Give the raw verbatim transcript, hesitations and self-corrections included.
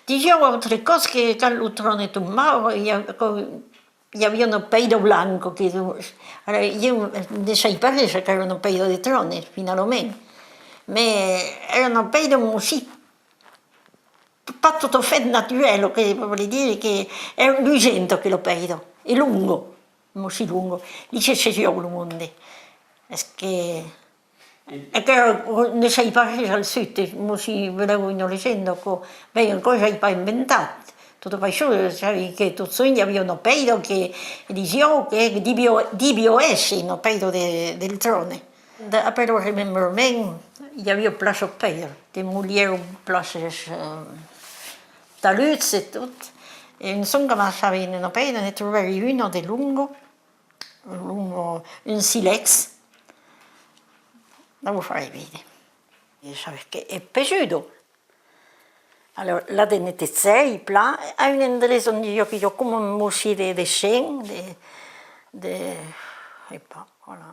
Disián autres còps que quand lo tròne tombava, i a-, que i aviá una pèira blanca que, ara, ieu ne sai pas res, qu'èra una pèira de tròne, finalament. Mès èra una pèira, mossí, pas tot a fèt naturèla, que vòli dire que èra lusenta, aquela pèira, e longa, mossí longa. Dise, se siá lo monde. Es que E que ne sai pas res al sud, e mossí benlèu una legenda, aquò. Ben, aquò ai pas inventat. Tot a fach, sabi que tot soent i aviá una pèira que disiá que deviá, deviá èsser una pèira de, del tròne. Après lo remembrament, i aviá plaça pèira, demoliguèron places, eh, taluts e tot. E un jorn qu'amassàvem una pèira, ne trobèri una de longa, un, un silèx, la vos farai veire. E sabes que es pesuda. Alòrs, la desnetejèri plan, a un endrech ont i a, i a coma un mossí de, de sang, de, de, e pas, voilà.